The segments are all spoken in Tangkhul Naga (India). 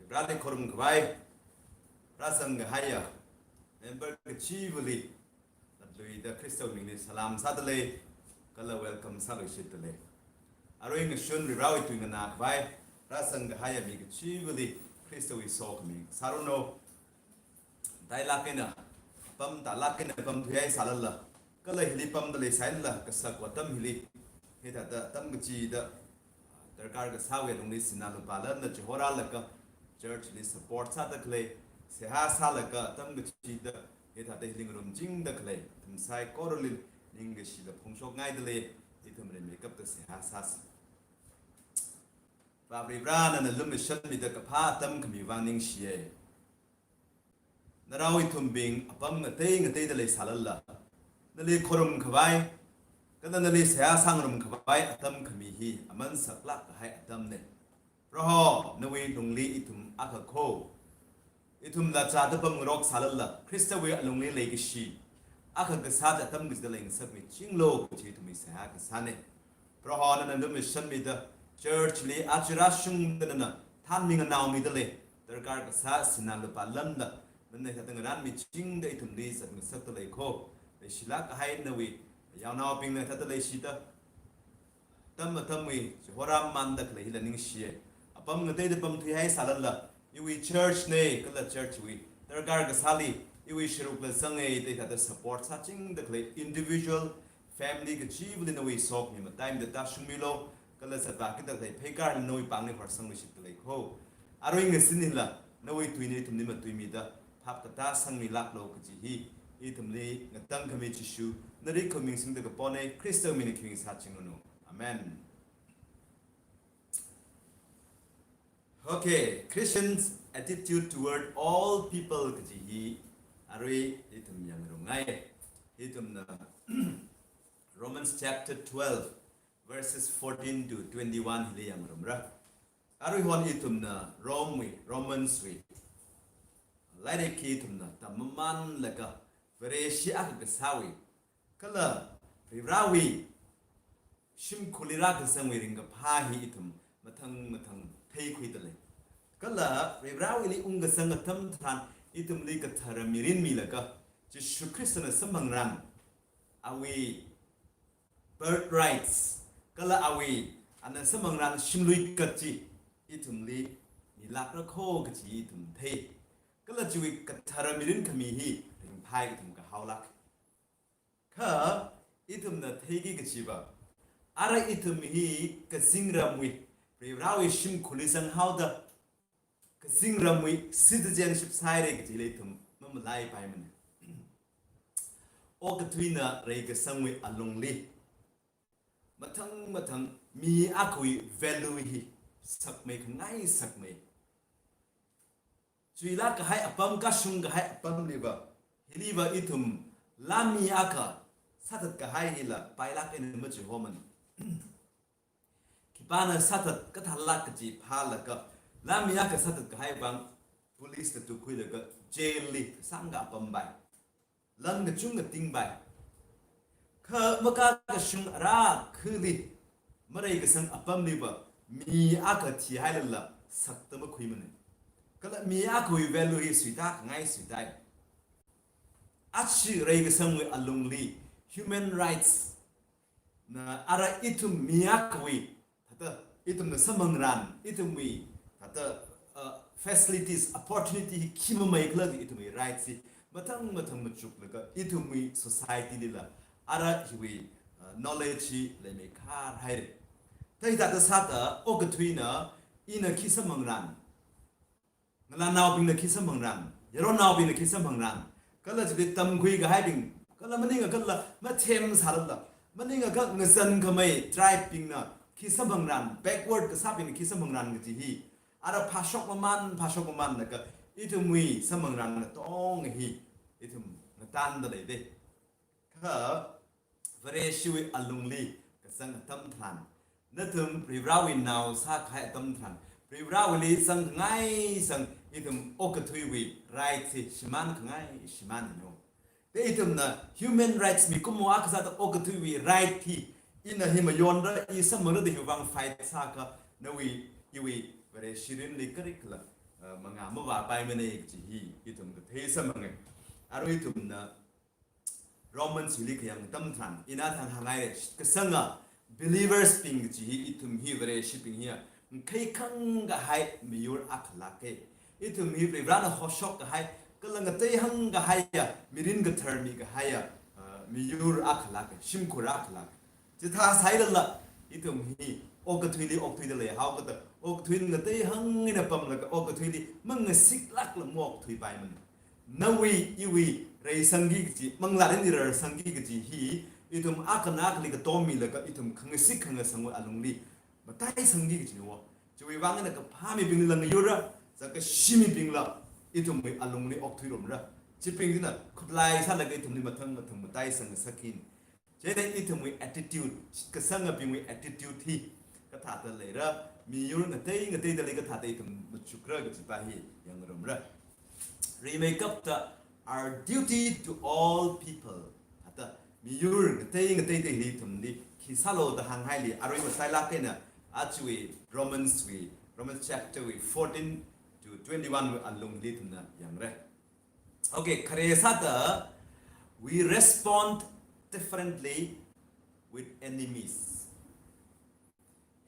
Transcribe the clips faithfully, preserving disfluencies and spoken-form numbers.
Vareli khorum khavai, rāzang kahaiya member kachivali, latluida Khristawui mingli salam sādalei, kala welcome sāluishitdalei. Arui ngashun Varivarawui tui nganā khavai, rāzang kahaiya mi kachivali Khristawui sokhami sāranu. Tailāk eina, apam tālāk eina pamthuihai sālala, kala hili pamda leisālala, kasak atam hili, hithāda atam kachida, darkar kasāwui alungli sinā lupā lamda chihorālaga, church li support sāda khalei, seihā sālaga atam kachida, hithāda hili ngarumchingda khalei ithum saikorali ningkashila phongshokngaidalei, ithum rimeikapta seihā sāsa. Vā Varivara, nana lumashanmida kaphā atam khami vang ningshiya. Narao ithumbing apam ngatei ngateida leisālala, nali khorum khavai, kala nali seihā sāngarum khavai atam khami hi aman saklāk kahai atamna. Proho, nawui lungli ithum akha kho. Ithumla chāda pamngarok sālala, Khristawui alungli leikashi akha kasā atam kachida leingasakmichinglu kaji ithumwui seihā kasāna. Proho, nana lumashanmida, church li aja rāshungda nana thanmi nganaomidalei, darkar kasā sinā lupā lamda, nana hithāda ngarānmichingda ithumli zatngasakdalei kho. Leishilāk kahai nawui yaonaobingna hithāda leishida, atam atamwui chihorāmanda khalei hila ningshiya. Apam ngateida pamthuihai sālala, iwui church na, kala church wui darkar kasāli iwui sharukla zanga da hithāda support sāchingda khalei individual, family kachivali nawui sokhami mataimida tāshungmilu, kala zatvākida khalei pheikārli nawui pāngli horsangluishitdalei kho. Arui ngasin hila, nawui tuina ithumli matuimida, phap katā sangmilāklu kaji hi ithumli ngatangkhami Jishu, nali khaming singda kapona, Khristawui mingli khami sāchingranu. Amen. Okay, Christians' attitude toward all people kaji hi arui ithum yangrumngai. Ithumna Romans chapter twelve, verses fourteen to twenty-one hili yangrumra. Aruihon ithumna Rome wui, Romans wui lairik hi ithumna tammamanlaga, Vareshi akha kasāwui, kala Varivarawui shimkhurli rākazangwui ringkaphā hi ithum mathang mathang theikhuidalei. Kala Varivarawuili ungkazang atam tharan ithumli kathara mirin milaga, Jishu Khristana samphangran, awui birthrights, kala awui, ana samphangran shimlui kat chi ithumli milākra kho kaji ithum thei. Kala chiwui kathara mirin khami hi ringphai ithum kahaolāk. Kha ithumna theiki kachiva, ara ithum hi kazingramwui, Varivarawui shimkhurli zanghaoda, kazingramwui citizenship sāhaira kajila ithum mamalaipaimana. Okathuina reikasangwui alungli mathang mathang mi akhawui value hi sakmei khangai sakmei. Chuilāk kahai apam, kashung kahai apamliva, hiliva ithumla mi akha sāthat kahai hila pailāk eina machihomana. Khipāna sāthat kathālāk kaji phālaga, la mi akha sāthat kahai vang, police na tukhuilaga jail li sangga pampai. Lan kachungkha tingpai. Kha makakashung ara khali mareikasang apamliva, mi akha thihailala sakta makhuimana. Kala mi akhawui value hi suita khangai suitai. Achi reikasangwui alungli human rights na ara ithum mi akhawui, thāda ithumna samphangran, ithumwui, thāda, uh, facilities, opportunity hi khi mamei khala ithumwui rights hi mathang mathang machuklaga ithumwui society lila ara hiwui, uh, knowledge hi leimeikhar haira. Thāda thāda sāda okathuina ina khi samphangran, ngalānaobingna khi samphangran, yaronnaobingna khi samphangran, kala chili tamkhui kahaibing, kala maningakhala mathem sālala, maningakha ngazan khamei tribe bingna khi samphangran, backward kasābingna khi samphangran kaji hi, ara phāshok maman, phāshok mamanlaga ithumwui samphangran natong hi ithum ngatanda leida. Kha Vareshiwui alungli kazang atam tharan, nathum Varivarawui nao sākahai atam tharan, Varivarawuili zangkhangai zang ithum okathuiwui right hi shimānkhangai shimānlu. Te ithumna human rights mikumo akha sāda okathuiwui right hi ina hi mayonra, i samphangra da hiwui vang fight sākha, nawui, iwui Vareshi mirinli kali khala uh, mangā mavāpaimana kaji hi ithum kathei sāmanga. Arui ithumna Romans hili khayang atam tharan, ina thang hāngngai kasanga believers bing kaji hi, ithum hi Vareshibing hiya ngakheikhang kahai miyur akhalāka. Ithum hi Varivarana hoshok kahai, kala ngateihang kahaiya, mirin kathar mi kahaiya, uh, miyur akhalāka, shimkhur akhalāka. Chithā sāhailala, ithum hi okathuili okthuida leihaokada, okathui ngateihang eina pamlaga, okathuili mangasiklākla maokthuipaimana. Nawui, iwui, reisangki kaji, manglā eina rarsangki kaji hi, ithum akhana akhali katommilaga, ithum khangasik khangasangwui alungli mataisangki kajina wo. Chiwui vang eina kaphā mibingla ngayurra, sā kashi mibingla ithumwui alungli okthuirumra. Chibing china khutlai sālaga ithumli mathang mathang mataisang ngasakki. Chieina ithumwui attitude, kasangabingwui attitude hi kathāda leira, miyur ngatei ngateidali kathāda ithum machukra kajipa hi yangrumra. Rimeikapta, our duty to all people. Hithāda miyur ngatei ngateidali ithumli khi sālo da hānghaili, arui masailāk eina, ajawui Romans wui, Romans chapter wui fourteen to twenty-one wui alungli ithumna yangra. Okay, khare sāda, we respond differently with enemies.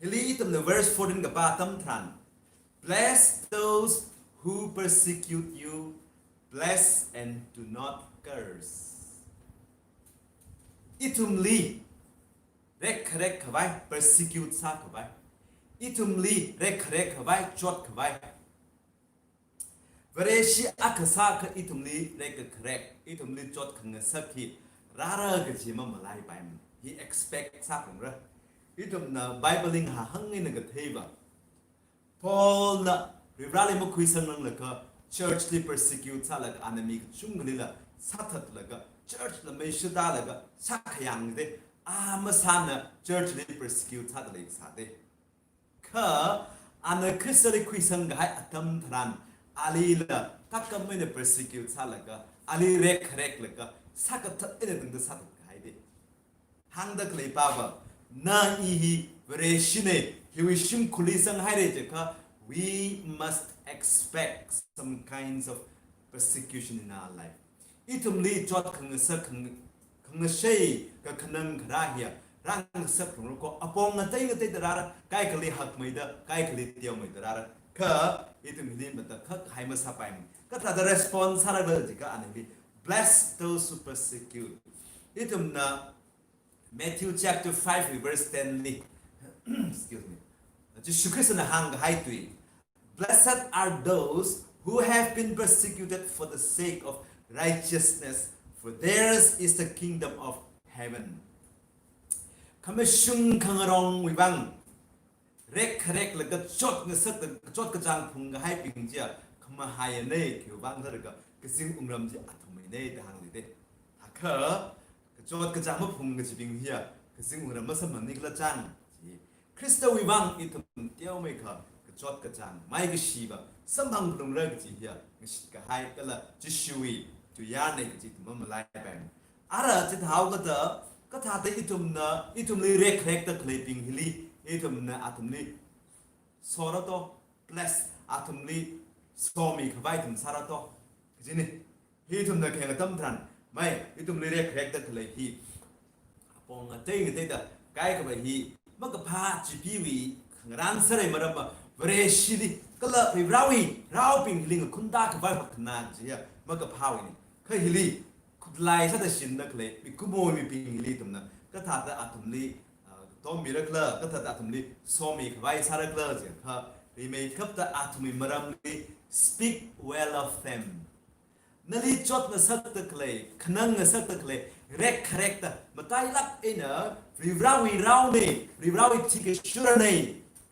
Hili ithumna verse fourteen kapā atam tharan, "Bless those who persecute you, bless and do not curse." Ithumli rekkharek khavai, persecute sākhavai, ithumli rekkharek khavai, chotkhavai, Vareshi akha sākha ithumli rekkharek, ithumli chotkhangasak hi rāra kaji mamalaipaimana. Hi expect sākhangra. Ithumna Bible li ngahānhang eina katheiva, Paulna Varivarali makhuisangranglaga, church li persecute sālaga, ana mi kachungkhalila sāthatlaga, church la meishitālaga sākhayang de, a masāna church li persecute sāda leisā de. Kha ana Khristali khuisang kahai atam tharan, alila takam eina persecute sālaga, ali rekhareklaga, sākathat eina tangda sāthat kahai de. Hāngda khaleipava, na i hi Vareshina, hiwui shimkhurli sanghaira jiakha, we must expect some kinds of persecution in our life. Ithumli chotkhangasak khang-, khangashei kakhanang kharā hiya rāngasak phalungra ko, apong ngatei ngateida rāra, kaikhali hakmeida, kaikhali teomeida rāra. Kha ithum hili matakhak hai masāpaimana. Kathāda respond sāra jiakha ana hili, "Bless those who persecute." Ithumna Matthew chapter five verse ten li, excuse me, Jishu Khristana hāngkahai tui, "Blessed are those who have been persecuted for the sake of righteousness, for theirs is the kingdom of heaven." Khamashung khangarongwui vang rekkhareklaga chotngasakda, chotkachāng phungkahaibing chiya khamahaiana, khiwui vang da jiakha kazing wungram chi athumwuina da hāngli de. Haka, kachot kachāng maphung kachibing hiya kazing wungram masamphangni khala chang. Chi Khristawui vang ithum teomeikha, kachot kachāng, maikashiva samphang phalungra kaji hiya ngashit kahai kala Jishuwui tuiyarna kaji ithum mamalaipaimana. Ara chithāhaokada, kathāda ithumna, ithumli rekharekda khaleibing hili, ithumna athumli sora to, bless, athumli somi khavai ithum sāra to, kajina. Hi ithumna khayang atam tharan, mai, ithumli rekharekda khalei hi apong ngatei ngateida kaikhavai hi makaphā chipeewui khangarān sāra, maramva Vareshili kala Varivarawui raobing hili ngakhunta khavai makhana kaji hiya makaphāwuina. Kha hili khutlai sāda shinda khalei mikumo mibing hili ithumna kathāda athumli, ah, tommira khala, kathāda athumli somi khavai sāra khala jiakha, rimeikapta athumwui maramli speak well of them. Nali chotngasakda khalei, khanangngasakda khalei, rekkharekda, matailāk eina Varivarawui raona, Varivarawui thikashurana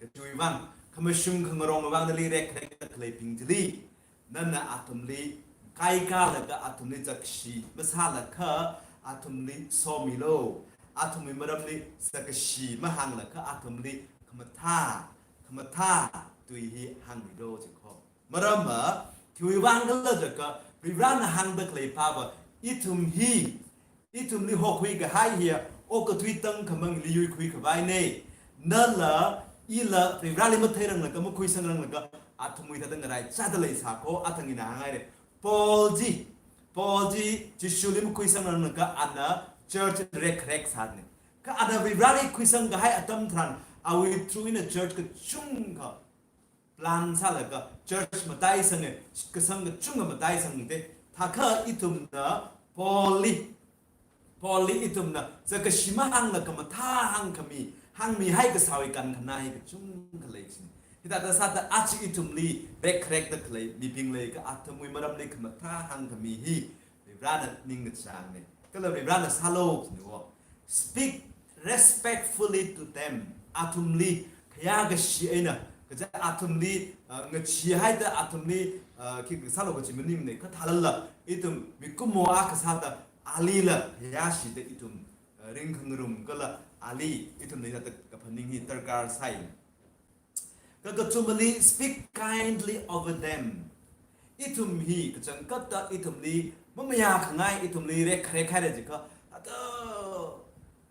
kajiwui vang, khamashung khangarongwui vang nali rekkharekda khaleibing chili, nana athumli kaikalaga athumli zakshi masālakha athumli somilu. Athumwui maramli zakshi mahānglakha athumli khamathā, khamathā tui hi hāngmilu jikho. Maramva, khiwui vang khala jiakha, Varivarana hāngda khaleipava, ithum hi, ithumli hokhui kahai hiya, okathui tangkhamangli yuikhui khavaina. Nala, ila, Varivarali matheiranglaga, makhuisangranglakha, athumwui thāda ngarai chāda leisā kho, athang ina hāngngaire. Paul chi, Paul chi Jishuli makhuisangranglakha ana church rekrek sāne. Kha ana Varivarali khuisang kahai atam tharan, awui through eina church kachungkha plan sālaga church mataisang e, kasang kachungkha mataisang te. Thākha ithumna Paulli, Paulli ithumna zakkashi mahāngla khamathā hāngkhami, hāngmihai kasāwui kankhana hi kachungkha lei chine. Hithāda sāda aja ithumli rekrekda khalei mibing leiakha athumwui maramli khamathā hāngkhami hi Varivarana ningkachāngne. Kala Varivarana sālu chine wo. Speak respectfully to them. Athumli khayākashi eina, kaja athumli, uh, ngacheehaida athumli, uh, khi kasālu kaji maningne, kha thālala ithum mikumo akha sāda alila khayāshida ithum, uh, ringkhangarum kala ali ithumli thāda kaphaning hi darkar sai. Kakathumali, speak kindly over them. Ithum hi kachangkhatta ithumli mamayā khangai, ithumli rekrekhaira jiakha, thāda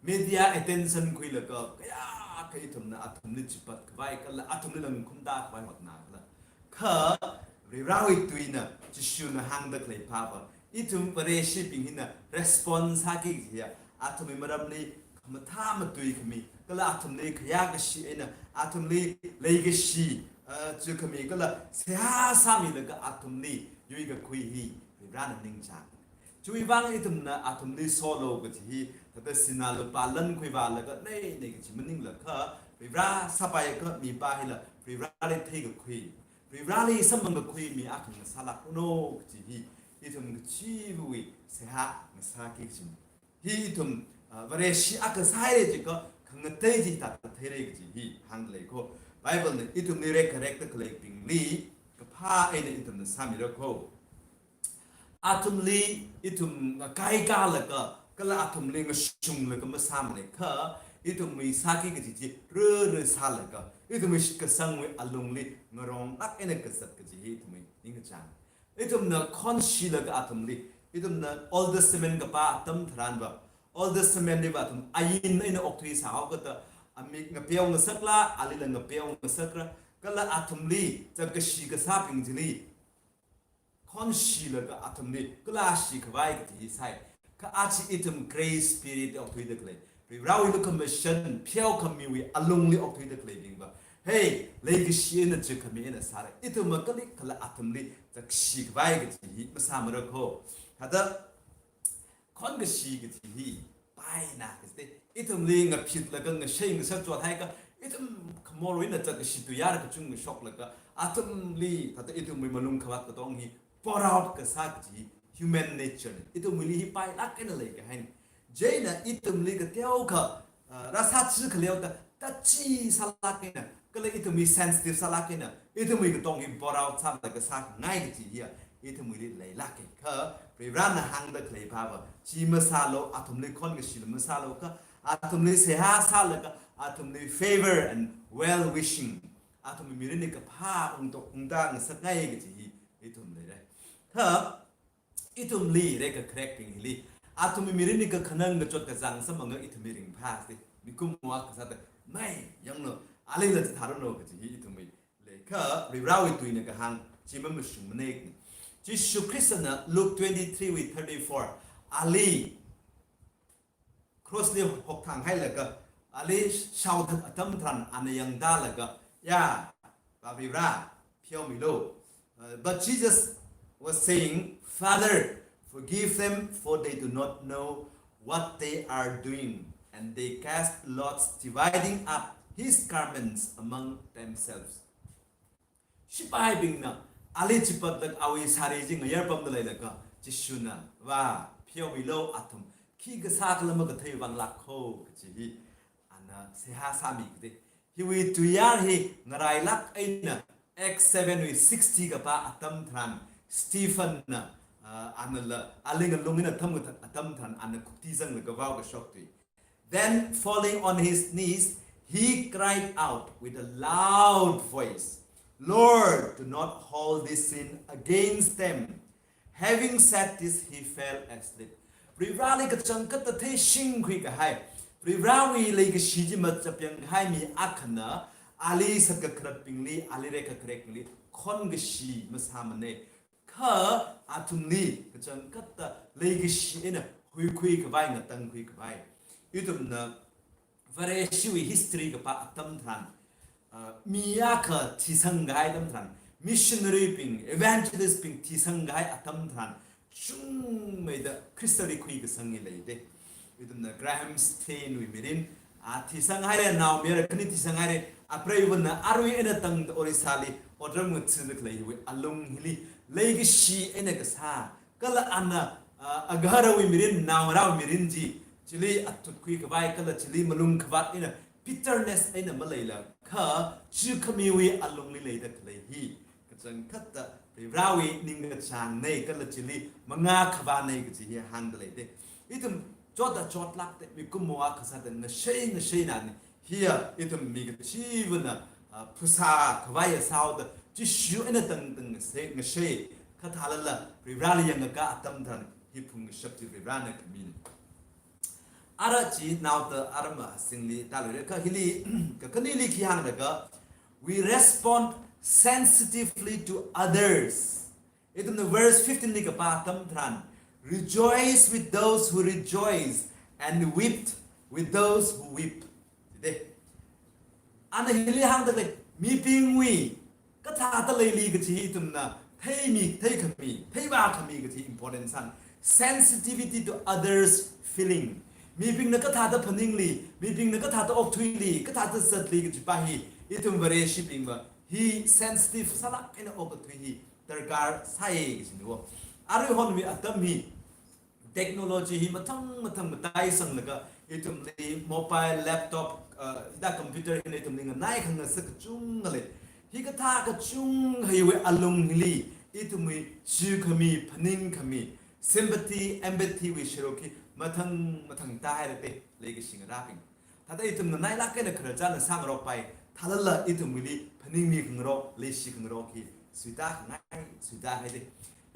media attention khuilaga kayākha ithumna athumli chipat khavai kala athumli langkhumda khavai hotna kala. Kha Varivarawui tuina, Jishuna hāngda khalei phāva, ithum Vareshibing hina response sāki kajiya, athumwui maramli khamathā matui khami, kala athumli khayākashi eina, athumli leikashi, uh, chukhami, kala seihā sāmilaga athumli yuikakhui hi Varivarana ningchāng. Chiwui vang ithumna athumli solu kaji hi, thāda sinā lupā lan khuivālaga nei nei kaji maningla kha, Varivara sāpaiakha mipā hila Varivarali theikakhui, Varivarali samphangkakhui mi akha ngasālākranu kaji hi ithum kachivawui seihā ngasāki kajine. Hi ithum, ah, Vareshi akha sāhaira jiakha khangatei chi thāda theira kaji hi hāngda lei kho. Biblena ithumli rekrekda khaleibingli kaphā eina ithumna sāmira kho. Athumli ithum ngakaikalaga, kala athumli ngashunglaga masāmane kha, ithumwui sāki kaji chi rere sālaga, ithumwui shitkasangwui alungli ngaronglāk eina kazat kaji hi ithumwui ningkachāng. Ithumna khonshilaga athumli, ithumna Old Testament kapā atam tharanva, Old Testament liva athum ain eina okthuisāhao kata, amik ngapeo ngasakla, alila ngapeo ngasakra, kala athumli zakkashi kasābing chili khonshilaga athumli kalāshi khavai kaji sai. Kha aja ithum grace period okthuida khalei, Varivarawui lukhamashan pheokhamiwui alungli okthuida khaleibingva, hei, leikashi eina chukhami eina sāra. Ithumva kali kala athumli zakkashi khavai kaji hi masāmara kho. Thāda khonkashi kaji hi paina kaji te, ithumli ngaphitlaga ngashei ngasak chothaiakha, ithum khamorwui eina zakkashi tuiyār kachungkha shoklaga, athumli thāda ithumwui malung khavāt katong hi pour out kasā kaji human nature ne. Ithumwuili hi pailāk eina leikahaine. Chieina ithumli kateokha, ah, rāsāchi khaleoda, tachi sālāk eina, kala ithumwui sensitive sālāk eina, ithumwui katong hi pour out sālaga sāngai kaji hiya ithumwuili leilāke. Kha Varivarana hāngda khalei phāva, chi masālu, athumli khonkashila masālu kha, athumli seihā sālaga, athumli favor and well wishing, athumwui mirinli kaphā ungtok ungda ngasakngai kaji hi ithum leira. Kha ithumli, rekakharekbing hili, athumwui mirinli kakhanang kachot kachāng samphanga ithumwui ringphā si, mikumo akha sāda, mai, yanglu, alila chithāranu kaji hi ithumwui lei. Kha Varivarawui tuina kahāng chi mamashungmane. Jishu Khristana Luke twenty-three wui thirty-four, ali cross li hokthang hailaga, ali shaothat atam tharan ana yangtālaga, ya, Varivara, pheomilu. Uh, but Jesus was saying, "Father, forgive them, for they do not know what they are doing." And they cast lots, dividing up his garments among themselves. Sipaibingna ali chipatlaga awui sari chi ngayar pamda leilaga, Jishuna, "Vā, pheomilu athum, khi kasā khala makathei vanglāk kho," kaji hi ana seihā sāmi kade. Hiwui tuiyār hi ngarailāk eina Acts seven wui sixty kapā atam tharan, Stephen na, ah, anala, ali ngalung eina tham atam tharan, ana khuktizanglaga vaokashok tui. Then, falling on his knees, he cried out with a loud voice, "Lord, do not hold this sin against them." Having said this, he fell asleep. Varivarali kachangkhatta theishingkhui kahai, Varivarawui leikashi chi machapyang kahai mi akhana, ali satkakharatbingli, ali rekakharekbingli, khonkashi masāmana. Kha athumli kachangkhatta leikashi eina huikhui khavai, ngatangkhui khavai. Ithumna Vareshiwui history kapā atam tharan, uh, mi akha thisang kahai atam tharan, missionary bing, evangelist bing thisang kahai atam tharan, chungmeida Khristali khuikasang hi leida. Ithumna Graham Staines wui mirin, a thisang haira, naomayara khani thisang haira, apreiva̱na arui eina tangda Orissa li otram ngathada khalei hiwui alung hili leikashi eina kasā, kala ana, ah, agaharawui mirin, naongarāwui mirin chi, chili athutkhui khavai, kala chili malung khavāt eina bitterness eina maleila, kha chi khamiwui alungli leida khalei hi kachangkhatta Varivarāwui ningkachāngna, kala chili mangā khavāna kaji hi hāngda leida. Ithum chotda chotlākda, mikumo akha sāda ngashei ngasheinani, hiya ithum mi kachiva̱na, ah, phasā khavai sāhaoda, Jishu eina tangtang ngashei, ngashei, kha thālala Varivarāli yangakha atam tharan hi phungkashap chi Varivarāna khamina. Ara chi naoda ara masingli tāluira, kha hili kakhaneli khi hānglaga, we respond sensitively to others. Ithumna verse fifteen li kapā atam tharan, "Rejoice with those who rejoice and weep with those who weep." Jide. Ana hili hāngda khalei, mibingwui kathāda leili kaji hi ithumna theimi, theikhami, theivākhami kaji important sāna. Sensitivity to others' feeling. Mibingna kathāda phaningli, mibingna kathāda okthuili, kathāda zatli kaji pa hi, ithum Vareshibingva hi sensitive sālāk eina okathui hi darkar sāi kajina. Aruihonwui atam hi technology hi mathang mathang mataisanglaga, ithumli mobile, laptop, uh, hithāda computer hina ithumli nganai khangasak kachunga lei. Hikathā kachungkhawui alungli, ithumwui chikhami, phaningkhami, sympathy, empathy wui sharuk hi mathang mathang tāhaira te, leikashi ngarābing. Thāda ithumna nailāk eina khararchan sāngarokpai, thālala ithumwuili phaningmi khangarok, leishi khangarok hi suitākhangai, suitāhaida.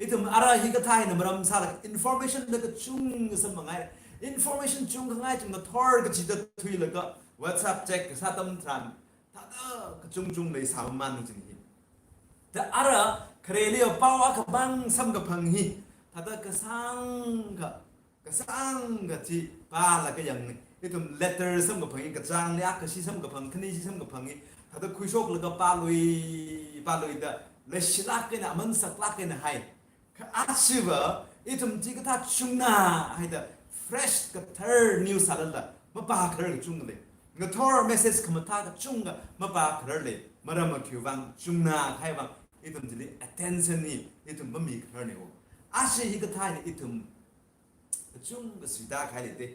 Ithum ara hikathā hina maram sālaga information da kachungkha samphangai. Information chungkhangai chungda thor kachida thuilaga WhatsApp check kasā atam tharan, thāda kachungchung leisāmamān jin hi. Da ara khareli pao akhamang samkaphang hi, thāda kasāngkha, kasāngkha chi pālaga yangni. Ithum letter samkaphang hi, kachāngli akhashi samkaphang, khanishi samkaphang hi, thāda khuishoklaga pālui, pāluida leishilāk eina, aman saklāk eina hai. Kha ajava, ithum chikathā chungna haida fresh kathar news sālala mapākharar kachunga lei. Ngathor message khamathā kachunga mapākharar lei. Maram akhiwui vang, chungna kahai vang, ithum chili attention hi ithum mamikhararna wo. Aja hikathā hina ithum kachungkha suitākahai lei te.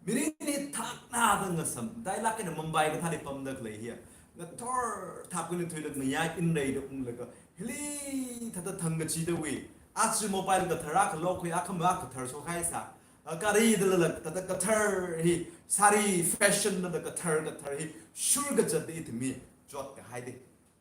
Mirin hi thakna da ngasam, dailāk eina Mumbai kathāli pamda khalei hiya. Ngathor thap kuna thuilaga ngayā inreida unglaga, hili thāda thang kachidawui, aja mobile kathar akha lokhui, akhama kathar shokhai sā. A, gari dalala thāda kathar hi, sari fashion dala kathar kathar hi, shur kazatda ithum hi chotkahaida.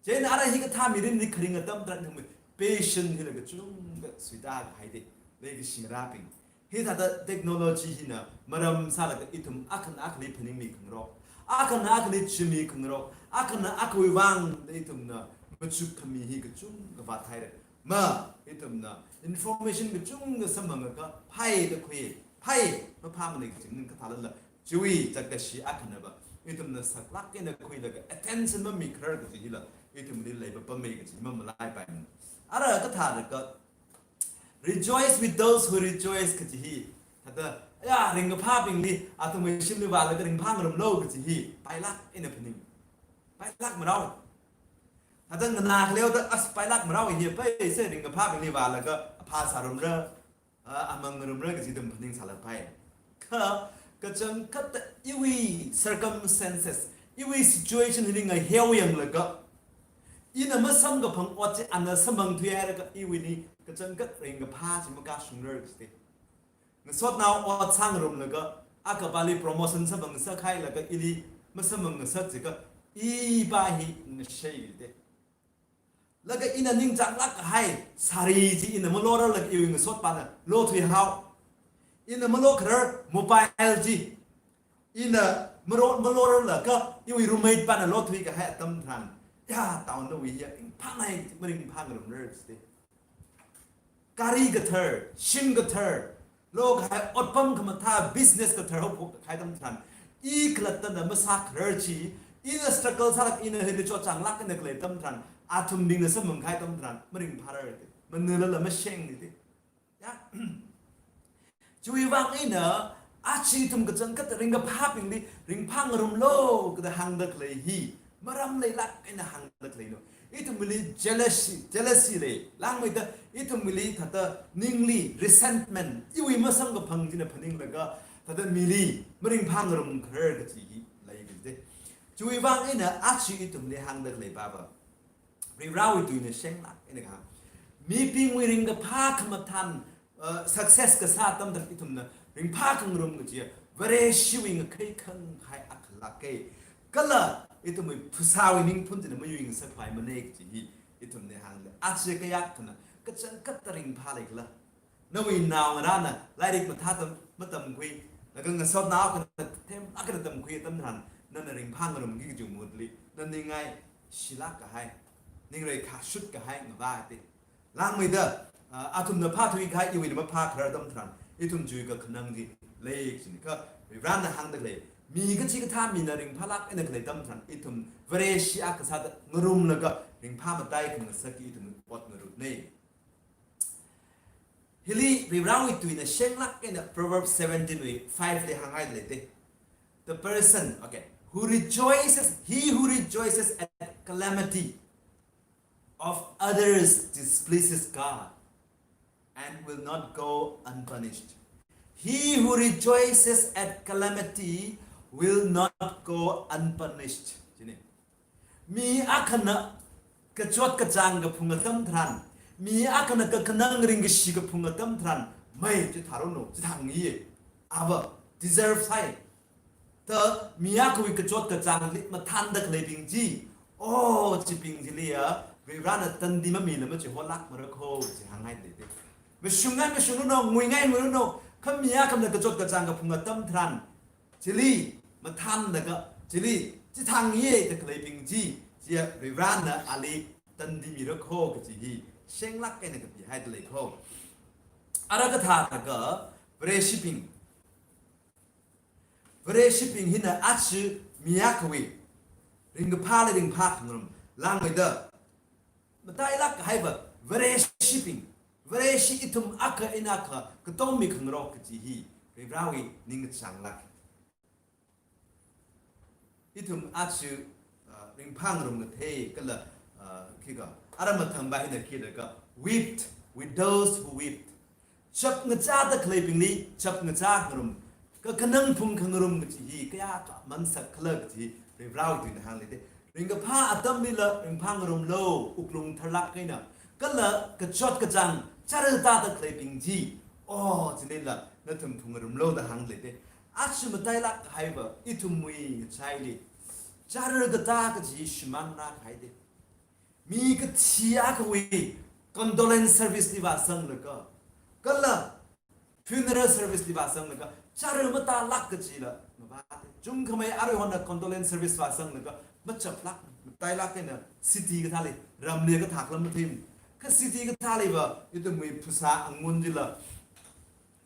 Chieina ara hikathā mirinli kharing atam tharan ithum passion hila kachungkha suitākahaida, leikashi ngarābing. Hithāda technology hina maram sālaga ithum akhana akhali phaningmi khangarok, akhana akhali chimi khangarok, akhana akhawui vang da ithumna machukkhami hi kachungkha vāthaira. Ma, ithumna information kachungkha samphangakha phāda khui, phā, maphāmana kaji ning kathālala, chiwui chotkashi akhanava, ithumna saklāk eina khuilaga attention mamikharar kaji hila, ithumli leipapamma kaji mamalaipaimana. Ara kathālaga, "Rejoice with those who rejoice" kaji hi, thāda, ya, ringkaphābingli, athumwui shimli vālaga ringphāngarumlu kaji hi pailāk eina phaning. Pailāk marao. Thāda nganā khaleoda, as, pailāk marao hi, pai, se ringkaphābingli vālaga aphā sārumra, a, amang ngarumra kaji ithum phaning sālapai. Kha, kachangkhatta iwui circumstances, iwui situation hili ngaheo yanglaga, ina masamkaphang ot chi ana samphangthuihailaga iwuili kachangkhat ringkaphā chi makashungrar jite. Ngasotnao ot sāngarumlaga, akha pali promotion samphangsākhailaga ili masamphangngasak jiakha, i pa hi ngashei jite. Laga ina ningchānglāk kahai sari chi ina malorarlaga iwui ngasotpana lothuihao. Ina malokharar mobile chi ina maro-, malorarlaga iwui roommate pana lothuikahai atam tharan, Ya, town nawui ya, ringphāngai, maringphāngarumrar site. Gari kathar, shim kathar, lokahai otpam khamathā, business kathar haophok kahai atam tharan, i khalattana masākharar chi, ina struggle sālāk, ina hili chotchānglāk eina khalei atam tharan, athumbingna samphangkahai atam tharan, maringphārar site. Manilala masheng site. Ya. Chiwui vang eina, aja ithum kachangkhat ringkaphābingli ringphāngarumlu kada hāngda khalei hi, maram leilāk eina hāngda khaleina. Ithumli jealousy, jealousy lei, langmeida ithumli thāda ningli resentment, iwui masamkaphang china phaninglaga, thāda mili maringphāngarumkharar kaji hi lei site. Chiwui vang eina aja ithumli hāngda khalei pava, Varivarawui tuina shenglāk eina kahāng. Mibingwui ringkaphā khamathān, uh, success kasā atam tharan ithumna ringphākhangarum kajiya, Vareshiwui ngakhei khangahai akhalāka. Kala ithumwui phasāwui ningphun china mayuingasakpaimana kaji hi ithumna hānglei. Aja kayākhana kachangkhatta ringphālei kala. Nawui naongarāna lairik mathātam, matamkhui, laga ngasotnao akhana themlāk eina tamkhui atam tharan, nana ringphāngarumki kaji mahutli, na ningngaishilāk kahai, ningreikashut kahai ngavāte. Langmeida, ah, athumna phāthuikahai iwuina maphākharar atam tharan, ithum chiwui kakhanang chi lei kajina. Kha Varivarana hāngda khalei, mi kachikathā mina ringphālāk eina khalei atam tharan, ithum Vareshi akha sāda ngarumlaga ringphā mataikhangasakki ithum ot ngarutna. Hili Varivarawui tuina shenglāk eina Proverbs seventeen wui five li hānghai leite. The person, okay, who rejoices, he who rejoices at calamity of others displeases God and will not go unpunished. He who rejoices at calamity will not go unpunished. Chine. Mi akhana kachot kachāng kaphung atam tharan, mi akhana kakhanang ringkashi kaphung atam tharan, mai chithāranu, chithāngi, ava deserve sai. Ta mi akhawui kachot kachāngli mathānda khaleibing chi, oh, chibing chiliya, Varivarana tandi mamila machiholākmara kho, chi hānghai leite. Mashungngai mashungranu, nguingai nguiranu, kha mi akhana kachot kachāng kaphung atam tharan, chili mathānlaga, chili chithāngi da khaleibing chi, chiya Varivarana ali tandi mira kho kaji hi shenglāk eina kapihaida lei kho. Ara kathālaga Vareshibing, Vareshibing hina aja mi akhawui ringkaphāli ringphākhangarum, langmeida matailāk kahaiva Vareshibing, Vareshi ithum akha eina akha katommi khangarok kaji hi Varivarawui ningkachānglāk. Ithum aja, ah, ringphāngarum kathei kala, ah, khikha, ara mathangva hina khikha, wept with those who wept. Chapngachāda khaleibingli chapngachāngarum, kakhanang phungkhangarum kaji hi kayākha aman sakkhala kaji Varivarawui tuina hāng leite. Ringkaphā atamlila ringphāngarumlu, wuklung tharlāk eina. Kala kachot kachāng chara tāda khaleibing chi, oh, chilila nathum phungngarumlu da hāng leite. Aja matailāk kahaiva ithumwui ngachaili chara katā kaji shimānna kahaite. Mi kathi akhawui condolence service li vāzanglaga, kala funeral service li vāzanglaga, chara matālāk kajila mavāte. Chungkhamei aruihonda condolence service vāzanglaga, machaplāk, matailāk eina city kathāli, ramli kathā khala mathei. Kha city kathāliva, ithumwui phasā angun chila,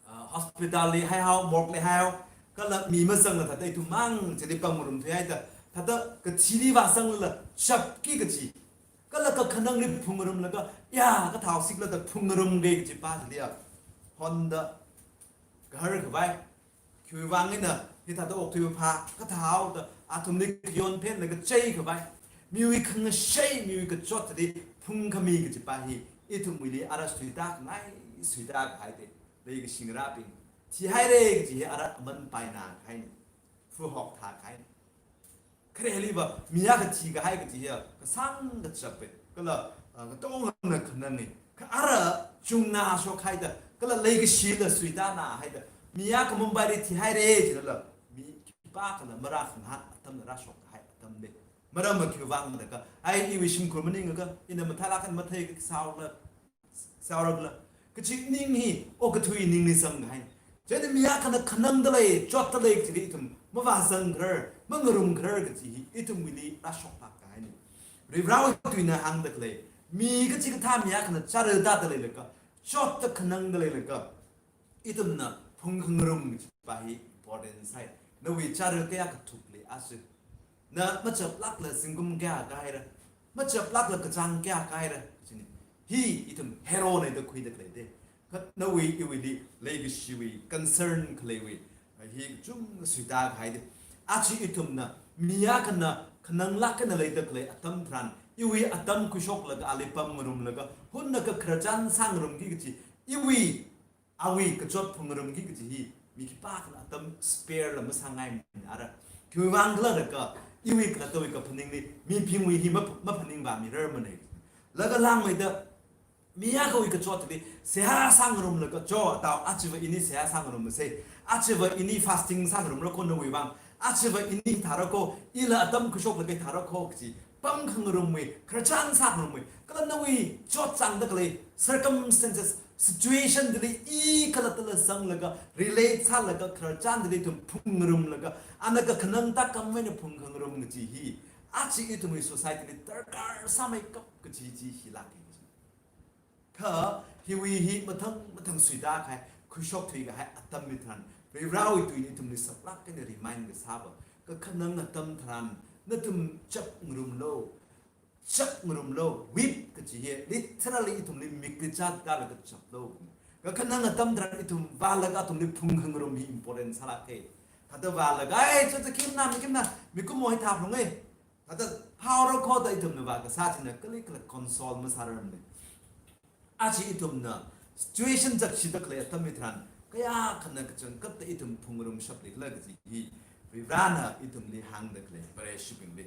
ah, hospital li haihao, morgue li haihao, kala mi mazangla thāda ithum mang chili pamngarum thuihaida, thāda kathili vāzangla chapki kaji, kala kakhanangli phungngarumlaga, ya, kathāhaosikhala da phungngarumki kaji pa chiliya, honda kahar khavai, khiwui vang eina hithāda okthui phā, kathāhaoda athumli khayon phenlaga chei khavai, miwui khangashei, miwui kachot chili phungkhami kaji pa hi ithumwuili ara suitāngai, suitākahaite. Leikashi ngarābing, thihaire kaji hi ara aman paina kahaina, phuhok thākahaina. Khareliva mi akha thikahai kaji hiya kasāng kachape, kala, ah, katongana khanange. Kha ara chungna shokhaida, kala leikashila suitānahaida, mi akha Mumbai li thihaire jilala, mi khipākhala marākhangahān atamna rāshokkahai atamne. Maram khiwui vanglaga, ai iwui shimkhur maningakha, ina mathālāk eina mathei kasāla, sāra khala kaji ning hi, okathui ningli zangkahai. Chieina mi akhana khanangda lei, chotda lei kajili ithum mavāzangkharar, mangarumkharar kaji hi ithumwuili rāshoklāk kahaine. Varivarāwui tuina hāngda khalei, mi kachikathā mi akhana chara tāda leilakha, chotda khanangda leilakha, ithumna phungkhangarum kajipa hi important sai. Nawui chara kayākha thukli asu. Na machaplākla zingkum kayākha haira. Machaplākla kachāng kayākha haira. Kajina. Hi ithum hero na da khuida khalei de. Kha nawui iwuili leikashiwui concern khaleiwui, ah, hi kachungkha suita kahai de. Aja ithumna mi akhana khananglāk eina leida khalei atam tharan, iwui atam khuishoklaga ali pamngarumlaga, hunna kakhararchan sāngarumki kaji, iwui awui kachot phungngarumki kaji hi, mi khipākhana atam spare la masāngaimana ara. Khiwuivang khala jiakha, iwui khalattawui kaphaningli, mibingwui hi map-, maphaningvāmirarmana. Laga langmeida, mi akhawui kachotli, seihā sāngarumlaga, cho, tao, ajava ini seihā sāngarumsa, ajava ini fasting sāngarumra kho nawui vang, ajava ini thāra kho, ila atam khuishoklaga thāra kho kaji, pamkhangarumwui, khararchan sāngarumwui, kala nawui chotchāngda khalei circumstances, situation chili i khalattala zanglaga, relate sālaga, khararchan chili ithum phungngarumlaga, ana kakhanang tākam eina phungkhangarum kaji hi, aja ithumwui society li darkar sāmeikap kaji chi hilāka. Kha hiwui hi mathang mathang suita kahai, khuishok thuikahai atam mi tharan, Varivarāwui tuina ithumli saklāk eina remind kasāva, kakhanang atam tharan, nathum chapngarumlu, chapngarumlu, weep kaji hi, literally ithumli mikli chātkalaga chaplu. Kakhanang atam tharan ithum vālaga athumli phungkhangarum hi important sālāka. Thāda vālaga, ai, cha cha khimna, mi khimna, mikumo hi thāphalunga. Thāda phaora kho da ithumna vākasā china kalikhala console masārarmana. Aja ithumna situation zakshida khalei atam mi tharan, kayākhana kachangkhatta ithum phungngarumshapli khala kaji hi, Varivarāna ithumli hāngda khalei, Vareshibingli.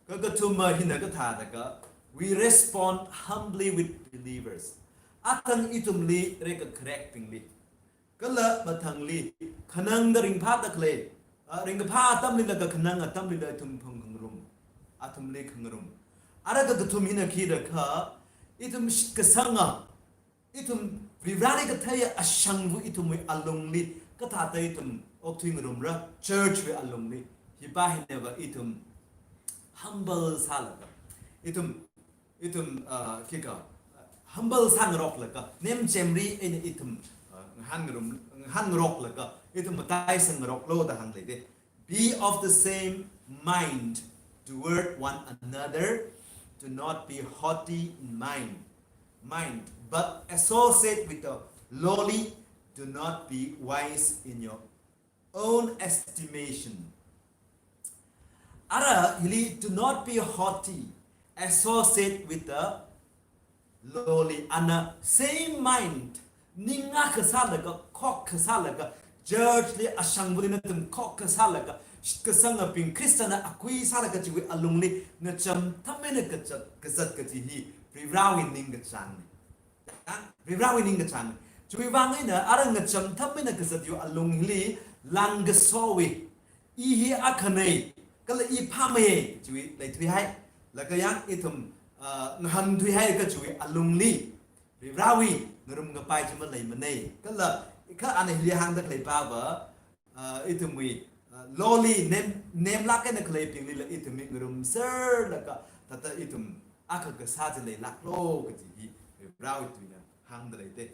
Kakathuma hina kathāda kha, we respond humbly with believers. Athang ithumli rekakharekbingli, kala mathangli, khanangda ringphāda khalei, ah, ringkaphā atamlila kakhanang atamlila ithum phungkhangarum, athumli khangarum. Ara kakathum hina khi jiakha, ithum shitkasanga, ithum Varivarāli katheiya ashangva ithumwui alungli, kathāda ithum okthuingarumra, church wui alungli, hipa hinava ithum humble sālaga, ithum ithum, ah, khikha, humble sāngaroklaga, nemchemri eina ithum, ah, ngahānngarum, ngahānngaroklaga, ithum matai sangngaroklu da hānglei de. Be of the same mind toward one another. Do not be haughty in mind, mind, but associate with the lowly. Do not be wise in your own estimation. Ara hili, do not be haughty, associate with the lowly. Ana same mind, ning akha sālaga, khokkha sālaga, church li ashangvali nathum khokkha sālaga, shitkasangabing Khristana akui sālaga chiwui alungli ngacham tham eina kazat, kazat kaji hi Varivarāwui ningkachāngna. Varivarāwui ningkachāng. Chiwui vang eina ara ngacham tham eina kazat yu alung hili langkasowui, i hi akhana, kala i phāmeiya, chiwui leithuihai. Laga yang ithum, ah, ngahānthuihaiakha chiwui alungli Varivarāwui ngarumkapai chi maleimana. Kala kha ana hili hāngda khalei pava, ah, ithumwui, ah, lowly, nem, nemlāk eina khaleibinglila ithumwui ngarumserlaga, thāda ithum akha kasā chi leilāklu kaji hi Varivarāwui tuina hāngda lei de.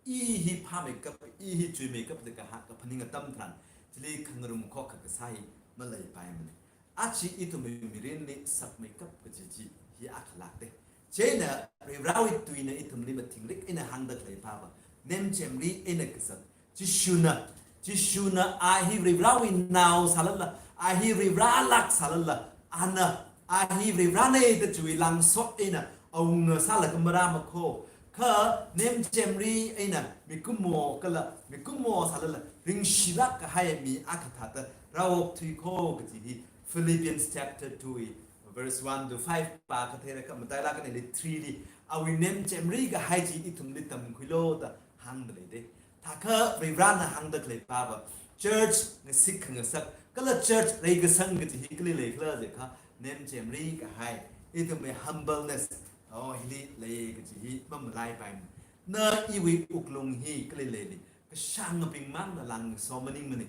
I hi phāmeikap, i hi chuimeikap da kahā kaphaning atam tharan, chili khangarum khokkha kasā hi maleipaimana. Aja ithumwui mirinli sakmeikap kaji chi hi akhalāk de. Chieina Varivarāwui tuina ithumli mathingrik eina hāngda khalei pava, nemchemri eina kazat. Jishuna, Jishuna a hi Varivarāwui nao sālala, a hi Varivarālāk sālala, ana, a hi Varivarāna da chiwui langso eina awunga sālaga marāmakho. Kha nemchemri eina mikumo kala mikumo sālala ringshilāk kahai mi akha thāda rāokthuikho kaji hi Philippians chapter two wui verse one to five pākha theirakha, matailāk eina hili three li, awui nemchemri kahai chi ithumli tamkhuilu da hāngda lei de. Thākha Varivarāna hāngda khalei pava, church ngasik khangasak, kala church reikasang kaji hi kali leikhala jiakha, nemchemri kahai, ithumwui humbleness, oh, hili lei kaji hi mamalaipaimana. Na iwui wuklung hi kali leili, kashāngabing mangna langso maningmana.